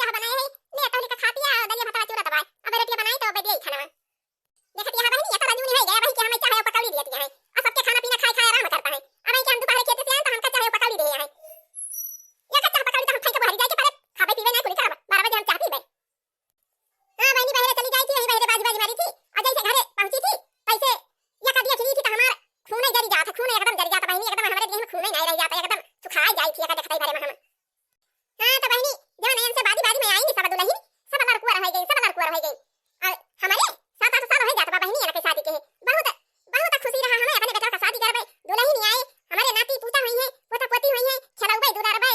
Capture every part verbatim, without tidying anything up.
चाह बनाए है, ले तहली का खाती है, दलिया भात चूरा दबाए। अब रोटिया बनाई तो अब दिया ही खाना। देखत यहाँ बहिनी, इतना जूनी होइ गया बहिनी कि हमें चाह और पकौड़ी दिया है। अब सबके खाना पीना खाए खाए आराम करता है। अब इनके हम दोपहर खेते से आए तो हमका चाह और पकौड़ी दिए हैं। या का चाह पकौड़ी तो हम खाई के बाहर जाए के पड़े, खाबे पीबे नहीं कुली करब, बारह बजे हम चाह पीबे। हाँ बहिनी, बहरे चली जाई थी, यही बहरे बाजी बाजी मारी थी। और जैसे घरे पहुंची थी, तैसे या कदिया खिली थी तो हमार खून ही जरी जात है, खून एकदम जरी जात बहिनी, एकदम हमारे देह में खून ही नहीं रह जाता, एकदम सुखाई जाई थी, या का देखते ही भरे में हम। हाँ, तो बहिनी, जवन एन से बाजी बाजी में आई नी सब दुलहिन, सब लड़कुआ रह गई, सब लड़कुआ रह गई। और हमारे सात आठ साल हो जात बा बहिनी, एनके शादी के। बहुत, बहुत खुशी रहा हमें अपने बेटा का शादी करबे। दुलहिन आए, हमारे नाती पूता हुई है, पोता पोती हुई है, खेलौबे, दुलारबे।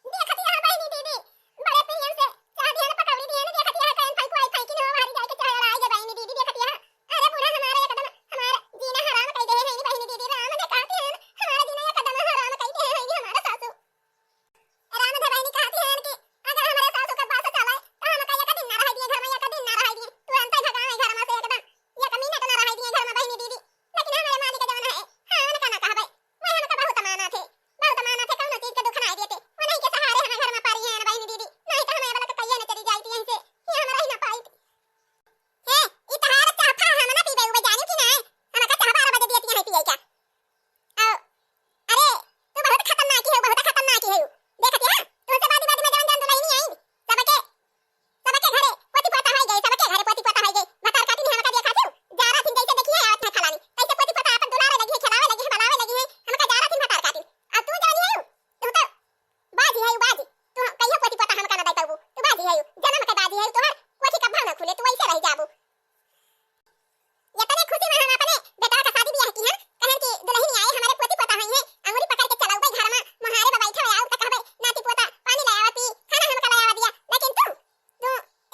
देखत यहाँ बहिनी दीदी, बड़े प्रेम से चाह दिहन, पकौड़ी दिहन, देखत यहाँ कहीं फैकू आई फैकिन हो, बाहर जाके चाह लड़ाई गे बहिनी दीदी, देखत यहाँ। अरे बूढ़ा हमारा एकदम, हमारा जीना हराम कई दे है बहिनी दीदी, राम ने कहती है, हमारा जीना एकदम हराम कई दे है हमारा सासू। राम दे बहिनी कहती है कि अगर हमारे सासू का बात चले, तो हमका एक दिन ना रह दिए घर में, एक दिन ना रह दिए, तुरंत ही भगावे घर में से एकदम, एक मिनट ना रह दिए घर में बहिनी दीदी। लेकिन हमारे मालिक जवन है, हाँ, उनका ना कहबे, वह हमका बहुत माना थे, बहुत माना थे, कौनो चीज के दुख ना देते, वो नहीं के सहारे हमें घर में पारी है ना बहिनी दीदी, नहीं तो हमें वाला कहिए न चली जाती यहीं से, ये हम रह ना पाई। हे, ई तहार चाफा हम ना पीबे उबे जानी कि नहीं? हमका चाह बारह बजे दिए हैं पिए का। आओ, अरे, तू बहुत खतरनाक ही है, बहुत खतरनाक ही है। देखत है, तुमसे बादी बादी में जवन जवन दुलहिनी आई, सबके, सबके घरे पोती पोता होई गए, सबके घरे पोती पोता होई गए। भतार काटी नहीं हमका देखा क्यों? जा रहा थी जैसे देखिए, आवत है फलानी। कैसे पोती पोता आपन दुलारे लगी है, खिलावे लगी है, बनावे लगी है, हमका जा रहा थी भतार काटी। अब तू जानी है, तू तो बाजी है, बाजी। तू कहियो पोती पोता हमका ना दे पाबू। तू बाजी है, जन्म के बाजी है, तोहर पोती कब्बा ना खुले, तू वैसे रह जाबू। इतने खुशी में हम अपने बेटा का शादी बियाह की हन, कहन कि दुलहिन आए हमारे पोती पोता हुई है, अंगुरी पकड़ के चलौबे घर में, मोहारे में बैठे हुए आउ तो कहबे, "नाती पोता, पानी ले आवा पी, खाना हमका ले आवा दिया।" लेकिन तू, तू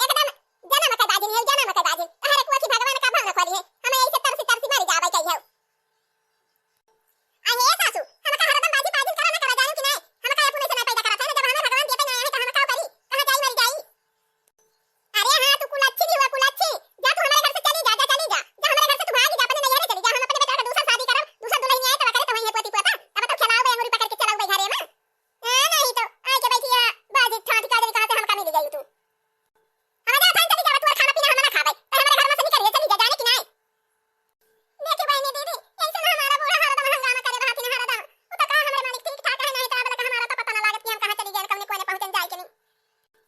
एकदम जन्म के बाजिन है, जन्म के बाजिन। तहरे कुआ की भगवान का भाव न खोली है, हमें ऐसे तरसी तरसी मर जावे चाहिए। अहे सासू, हमका हरदम बाजी बाजी करा ना करा, जानू कि नहीं? हमका ये पुलिस ना पैदा करत है ना, जब हमें भगवान देते नहीं है तो हम का करी? कहाँ जाई मर जाई? अरे हाँ, तू कुलच्छी भी हुआ, कुलच्छी। जा तू हमारे घर से चली जा, जा चली जा। जा हमारे घर से तू भागी जा, अपने नैहरे चली जा। हम अपने बेटा का दूसर शादी करब, दूसर दुलहिन आए तो करे तो वही है पोती पोता। तब तो खेलाओ बे, अंगुरी पकड़ के चलाओ बे घरे में। हाँ, नहीं तो आए के बैठी है, बाजी ठाठी का जरी कहाँ से हमका मिली जाई तू। हम जा थान चली जा, तू खाना पीना हम ना खाबे। तो हमारे घर में से निकल, चली जा, जाने कि नहीं? देखी बहिनी दीदी, ऐसे ना हमारा बूढ़ा हरदम हंगामा करे रहती ना हरदम। वो तो कहा हमरे मालिक ठीक ठाक है, नहीं तो अब लगा हमारा तो पता ना लागत कि हम कहाँ चली गए, कौने कोने पहुँचन जाए के नहीं।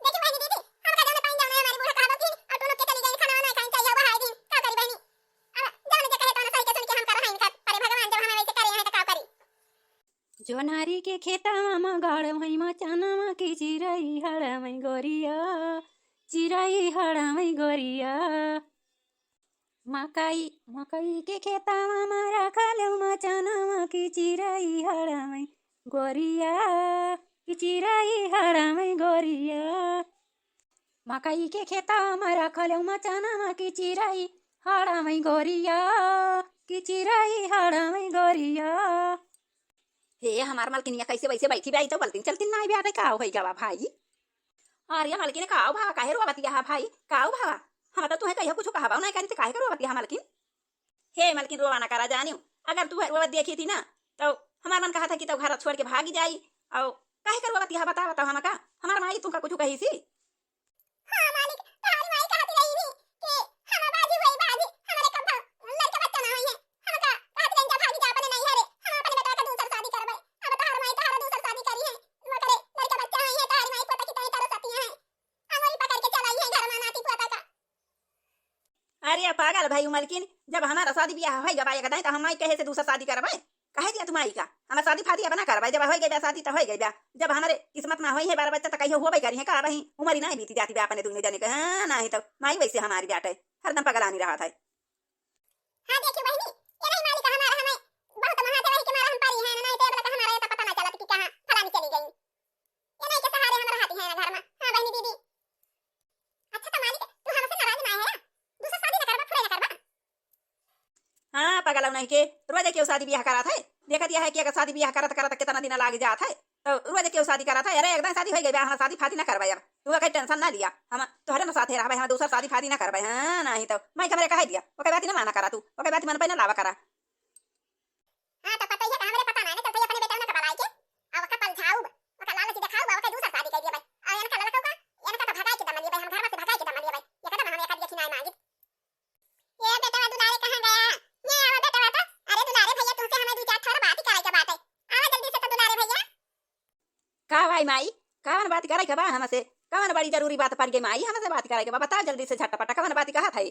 देखी बहिनी दीदी, हम का जाने पाइन जाने हमारी बूढ़ा कहा कि और टुनुक के चली गई, खाना वाना खाइन चाहिए, वो हाय दिन, का करी बहिनी? अब जाने जे कहे तो ना सही के सुन के हम कर रहे हैं, पर भगवान जब हमें वैसे करे हैं तो का करी? जोनारी के खेतवा म गाड़ भई मचानवा की चिरई हड़वई गोरिया, चिरई हड़वई गोरिया। मकई, मकई के खेतवा म रखल मचानवा की चिरई हड़वई गोरिया, की चिरई हड़वई गोरिया। मकई के खेतवा म रखल मचानवा की चिरई हड़वई गोरिया, की चिरई हड़वई गोरिया। हे हमार मलकिनिया, कैसे वैसे बैठी बाई तो बलतिन चलतिन ना बाटे, का होई गवा भाई? अरे मलकिन, का भा, काहे रोवतिया हा भाई, का भा? हम तो तुहे कहियो कुछ कहबा ना करी, ते काहे के रोवतिया हा मलकिन? हे मलकिन, रोवा ना करा जानियो, अगर तू रोवत देखी थी ना, तो हमार मन कहा था कि तो घर छोड़ के भागी जाई। और काहे के रोवतिया हा, बता, बताओ हमका, हमार माई तुमका कुछ कही सी? हाँ मालिक, तहारी माई कहती रही नी कि हम बाजी हुई बाजी, हमारे कब लड़का बच्चा ना हुई है। हम का कहती रही, जा भागी जा अपने नैहरे, हम अपने बेटा का दूसर शादी करबे। अब तहार माई तहार दूसर शादी करी है, वो करे लड़का बच्चा हुई है, तहारी माई पोता की तरह तरसती है। अंगुरी पकड़ के चलाई है घर में नाती पोता का। अरे पागल भाई मलकिन, जब हमारा शादी ब्याह होई गवा एक दाई, तो हम माई कहे से दूसर शादी करबे? कहे दिया तू माई का, हमार शादी फादी अब ना करबे, जब होई गई बा शादी तो होई गई बा। जब हमारे किस्मत में होई है बारह बच्चा तो कहियो होबे करी है का? वही उम्र ही नहीं बीती जाती बा अपने दुनिया जाने के। हाँ, नहीं तो माई वैसे हमारी बाटे, हरदम पगलानी रहत है। हाँ देखी बहिनी, ये नहीं मालिक हमारा, हमें बहुत महादेव है कि मारा हम पारी है, नहीं तो अब तक हमारा ये तो पता ना चलत कि कहाँ फलानी चली गई। ये नहीं के सहारे हम रहती है ना घर में। हाँ बहिनी दीदी। अच्छा तो मालिक, तू हमसे नाराज ना है? दूसर शादी ना करबा, फुरे ना करबा? हाँ, पगलऊ नहीं के, रोज केहू शादी ब्याह करत है। देखत यह है कि अगर शादी ब्याह करत करत कितना दिन लाग जात है, तो रोज केहू शादी करत है। अरे, एकदम शादी होई गई बा, हम शादी फादी ना करबे अब। तू अगर tension ना लिया, हम तोहरे ना साथे रहबे, हम दूसर शादी फादी ना करबे। हाँ, नहीं तो माई के हमरे कहे दिया, ओके बात ही ना माना करा तू, ओके बात ही मन पे ना लावा करा। हाँ, तो पता ही है, हमरे पता नहीं ना चलता, ये अपने बेटा ना कबलाई के, अब ओका पलझाऊ, ओका लालच दिखाऊ, अब आई माई, कवन बात करे के बा हमसे? कवन बड़ी जरूरी बात पड़ गई माई, हमसे बात करे के बा? बता जल्दी से झटपट, कवन बात कहत है?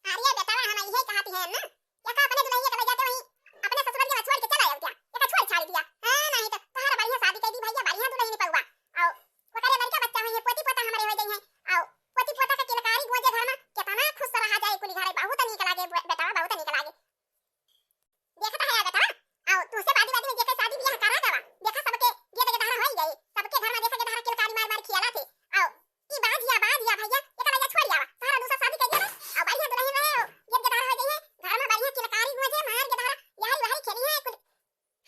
अरे बेटवा, हम इहे कहत है ना, एका अपने दुल्हनिया के ले जाते वहीं अपने ससुरलिया में छोड़ के चला आया क्या? एका छोड़ छाड़ दिया। हाँ, नहीं तो तोहरा बढ़िया शादी कर दी भैया, बढ़िया दुल्हन पौआ। आओ, ओकरे लड़का बच्चा होइहैं, पोती पोता हमरे हो जाइहैं। आओ, पोती पोता का किलकारी गूंजे घर में, कितना खुश रहा जाए कुली घरे, बहुत नीक लागे बे-, बेटवा, बहुत नीक लागे। देखत है बेटवा, आओ, तुझसे बादी बादी में जेकर शादी बियाह करा गवा, देखा सबके गेद गेदहरा होई गई, सबके घर में देखा गेदहरा किलकारी मार मार खियाला थे। आओ, ई बाज या, बाज या भैया, एका लइका छोड़ आवा, तोहरा दूसर शादी कर दिया, आओ, बढ़िया दुल्हन रहे हो, गेद गेदहरा हो जाइहैं, घर में बढ़िया किलकारी गूंजे, मार गेदहरा, यहरी वहरी खेली है, कुल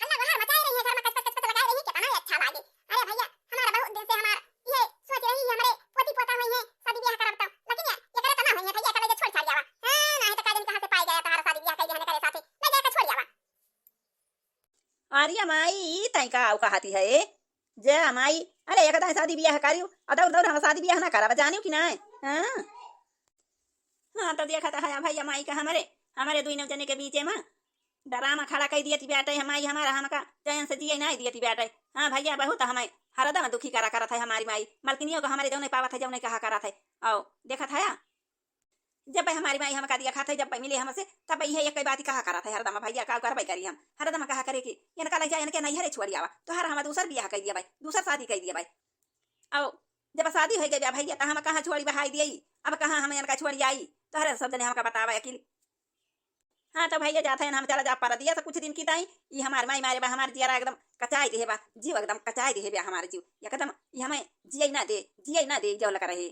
हल्ला गुहार मचाए रही है, घर में कचकच कचकच लगाए रही है, कितना ही अच्छा लागे। अरे भैया, हमारा बहुत दिन से हमार ये सोच रही है, हमरे पोती पोता होइहैं, शादी बियाह करब तब, लेकिन ये, एकरे तना होइहैं भैया, एकरे छोड़ छाड़ आवा। हाँ, नहीं तो का जानी कहाँ से पाई गया तोहरा शादी बियाह कर दिया करे साथे, ले जाके छोड़ आवा। अरे माई, ई तई का आऊ कहती है, जे माई, अरे एक दाई शादी बियाह करियो, और दौड़ दौड़ हम शादी बियाह ना करब, जानियो कि नहीं? हाँ। हाँ, तो देखत है भैया माई का हमरे, हमरे दुइनो जने के बीचे में ड्रामा खड़ा कई दियती बाटे, हम माई हमारा हमका चैन से जिए नाई दियती बाटे। हाँ भैया, बहुत हमें हरदम दुखी करा करत है हमारी माई। मलकिनियो को हमरे जौने पावत है, जौने कहा करत है। आओ, देखत है, जब हमारी माई हमका दिया खात है, जब मिले हमसे, तब इहे एक बात कहा करत है हरदम, भैया, का करबे करी हम? हरदम कहा करे कि इनका ले जा, इनके नैहरे छोड़ आवा, तोहरा हम दूसर बियाह कर दिया भाई, दूसर शादी कर दिया भाई। आओ, जब शादी हो गई भैया, तो हम कहाँ छोड़ी बहाई दिए, अब कहाँ हम इनका छोड़ी आई? तोहरे सब जने हमका बतावा अकेली। हाँ, तो भैया जात है हम चला जा परदेस कुछ दिन की ताई, ई हमार माई मारे बा, हमार जियरा एकदम कचाई दिहे बा, जीव एकदम कचाई दिहे बा हमार जीव, एकदम ई हमें जिये ना दे, जिये ना दे, जौन लगा रहे।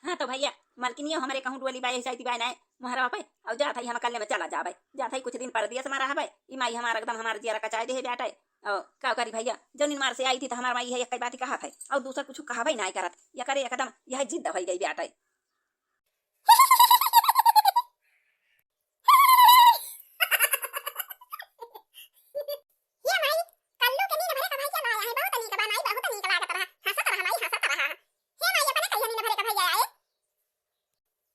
हाँ, तो भैया, मलकिनियो हमरे कहूँ डोली बाई जाई दिवाई ना मोहरवा पे, और जात है हम कल्ले में चला जाबे, जात है कुछ दिन परदेस में रहबे, ई माई हमार एकदम हमार जियरा कचाई दिहे बाटे। और का करी भैया, जौन इनमार से आई थी तो हमार माई है एक बात कहत है, और दूसर कुछ कहबे ना करत, ये करे एकदम यह जिद हो गई बाटे। ये माई, कल्लू के नीन भरे का भैया लाया है, बहुत नीक बा माई, बहुत नीक लागत रहा, हंसत रहा माई, हंसत रहा। हे माई, अपने कहिया नीन भरे का भैया आए?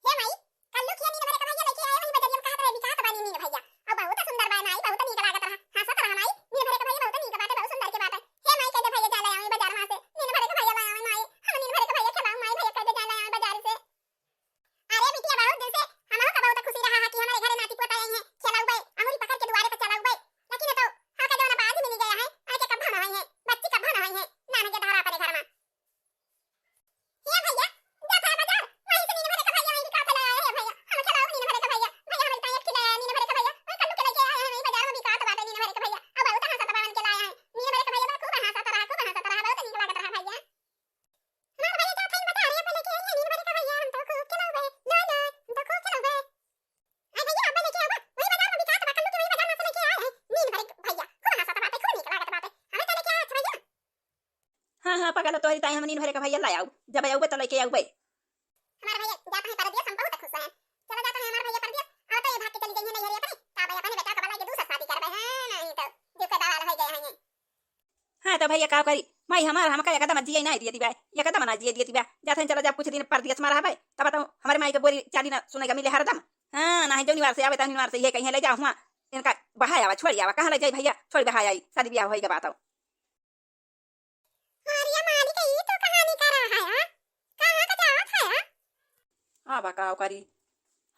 हे माई, कल्लू के नीन भरे का भैया लेके आए, वही बजरिया में कहत रहे, बिकात बा नीन भैया। अब बहुत सुंदर बा माई, बहुत नीक लागत रहा, हंसत रहा माई, नीन भरे का भैया बहुत नीक बाटे, बहुत सुंदर के बाटे। हे माई, कह दे भैया जा ले आवे बाजार में से, नीन भरे का भैया लाया है माई, हम नीन भरे का भैया खेलाओ माई, भैया कह दे जा ले आवे बाजार से। अरे बिटिया, बहुत दिन से हमहू का बहुत खुशी रहा है कि हमारे घरे नाती पोता आई हैं, खेलउबे, अंगुरी पकड़ के दुआरे पर चलउबे। लेकिन तो हमका जौन बाज मिली गया है, अरे के कब्बा ना आई है, बच्ची कब्बा ना आई है, नाना के धारा अपने घर में। हे भैया, जा था बाजार, वहीं से नीन भरे का भैया, वहीं बिकात ले आए हैं भैया, हम खेलाओ नीन भरे का भैया, भैया हमारे ताई खिलाया नीन भरे का भैया, वहीं कल्लू के लेके आए हैं, वहीं बाजार में बिकात बाटे नीन भरे का भैया, अब बहुत हंसत बावन के लाए हैं, नीन भरे का भैया, खूब हंसत रहा, खूब हंसत रहा, बहुत नीक लागत रहा भैया। हमार भैया जात हईन बाजार, अब्बे लेके आई है नीन भरे का भैया, हम तो खूब खेलउबे, लो लो, हम तो खूब खेलउबे। अरे भैया, अब्बे लेके आवा, वही बाजार में बिकात बा, कल्लू के वही बाजार में से लेके आए हैं नीन भरे का भैया, खूब हंसत बाटे, खूब नीक लागत बाटे, हमें तो लेके आया अच्छा भैया। हाँ हाँ पगला, तोहरी ताई हम नीन भरे का भैया ला आऊ, जब आउबे तो लेके आउबे। हमार भैया जात है परदेस, हम बहुत खुश हैं। चला जात है हमार भैया परदेस, अब तो ये भाग के चली गई है नैहरे अपने, का भाई अपने बेटा का भला के दूसर शादी करबे, हाँ, नहीं तो दुख दवाल हो गए हैं। हाँ, तो भैया का करी, माई हमार हमका एकदम जिए ना दिए दिबा, एकदम ना जिए दिए दिबा। जात हन चला जा कुछ दिन परदेस में रहबे, तब तो हमारे माई के बोली चाली ना सुने का मिले हरदम। हाँ, ना है जौनी बार से आवे तौनी बार से ये कहीं ले जा हुआ, इनका बहाय आवा, छोड़ी आवा, कहाँ ले जाई भैया, छोड़ी बहाय आई, शादी ब्याह होई के बात हो। अरे मालिक, ई तो कहानी का रहा है, हाँ? कहाँ का जात है, हाँ? अब का करी,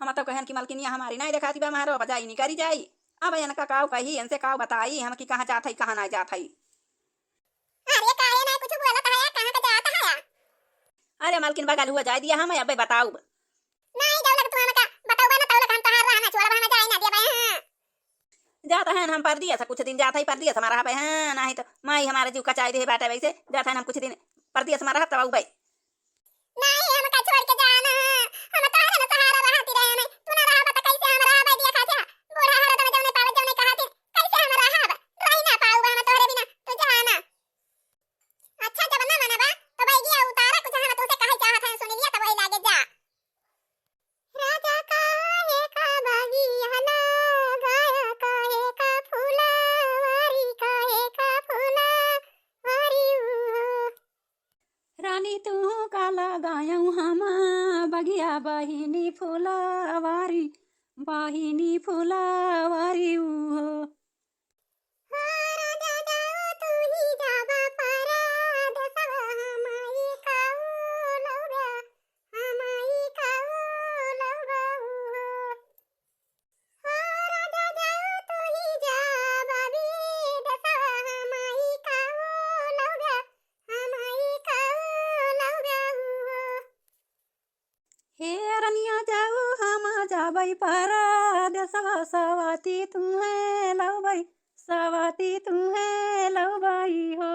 हम तो कहन कि मलकिनिया हमारी नहीं देखाती बा, मारो अब जाई नहीं करी जाई। अब इनका काव कही, इनसे काव बताई हम कि कहाँ जात है, कहाँ नहीं जात है। अरे काहे ना कुछ बोलत है, कहाँ का जात है? अरे मलकिन बगल हुआ जाए दिया, हम अबे बताउब। नहीं, जब लग तू हमका बताउबा ना, तब लग हम तोहार रहना छोड़ब, हम जाए ना देबे, हाँ। जात हन हम परदेस, कुछ दिन जात है परदेस में रहबे, हाँ, नहीं तो माई हमारा जीव कचाई दे बाटे वैसे। जात हन हम कुछ दिन परदेस में रहब तब आउबे। नहीं, हमका छोड़ के जाना, हम तोहरे न सहारा रहती रहे, नहीं, तू ना रहबा त कैसे हम रहबे, दिया खाते बूढ़ा हरदम जौने पावे जौने कहाती, कैसे हम रहब, रही ना पाउबा हम तोहरे बिना, तू जाना। अच्छा, जब ना मनबा, तो बैगिया उतारा, कुछ हम तुमसे कहे चाहत हैं, सुन लिया, तब वही लागे जा। राजा काहे का बगिया लगाया, काहे का फुलवारी, काहे का फुलवारी उहो। रानी तू का लगायऊ हम बगिया बहिनी फुलवारी, बहिनी फुलवारी उहो। हो राजा जाओ तू ही जाबा पर पई परदेसवा सवाती तुहैं लउबई, सवाती तुहैं लउबई हो।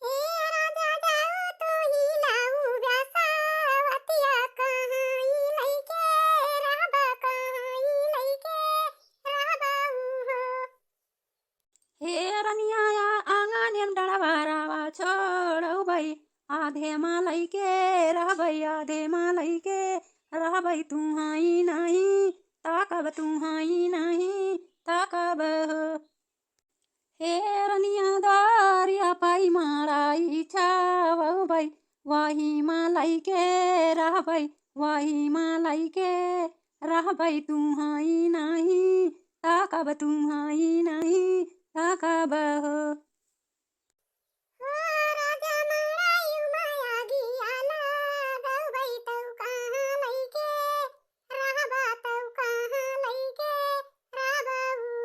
हे राजा जाओ तोही लउब्या सवतिया, कहाँ ई लइके रहबा, कहाँ ई लइके रहबा हो। हे रनिया या आंगन में डड़वा रावा छोड़उबई, आधे मा लइके रहबई, आधे मा लइके रहबई, तुहई नाहीं ताकब, तुहई नाहीं ताकब हो। हे रनिया द्वारिया पई मड़ई छावउबई, वही मा लइके रहबई, वही मा लइके रहबई, तुहई नाहीं ताकब, तुहई नाहीं ताकब हो। हो राजा मड़ई मा आगिया लगउबई, तउ कहाँ लइके रहबा, तउ कहाँ लइके रहबा हो।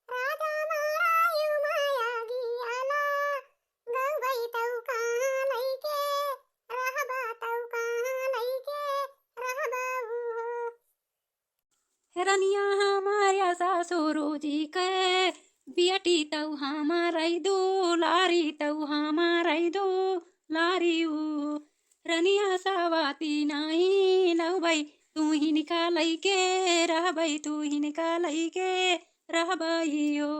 राजा मड़ई मा आगिया लगउबई, तउ कहाँ लइके रहबा, तउ कहाँ लइके रहबा हो। हे रनिया हमार या सासुर जी के बियटी, तउ हमार दुलारी, तउ हमार दुलारी हो। रनिया सवाती नाहीं लउबई, तुहिन का लइके रहबई, तुहिन का लइके रहबई हो।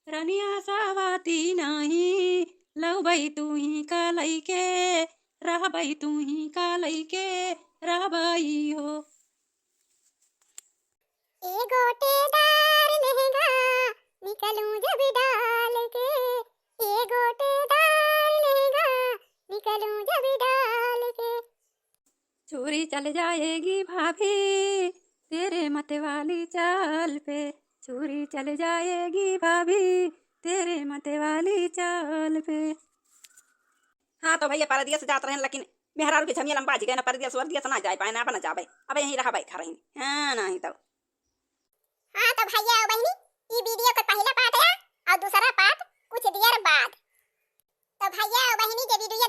रनिया सवाती नाहीं लउबई, तुहिन का लइके रहबई, तुहिन का लइके रहबई हो। ए गोटेदार लहंगा निकलूं जब डाल के, ए गोटेदार लहंगा निकलूं जब डाल के। छुरी चल जाएगी भाभी तेरे मत वाली चाल पे, छुरी चल जाएगी भाभी तेरे मत वाली चाल पे। हाँ, तो भइया परदेस जात रहेन, लेकिन मेहरारू के झमिया लंबा जी गए ना, परदेस वरदेस ना जाए पाए ना, अब ना जाबे, अब यहीं रहबे घर ही। हाँ, नाहीं तो। हाँ, तो भइया और बहिनी, ई video के पहिला part है और दूसरा part कुछ देर बाद। तो भइया और बहिनी, जे video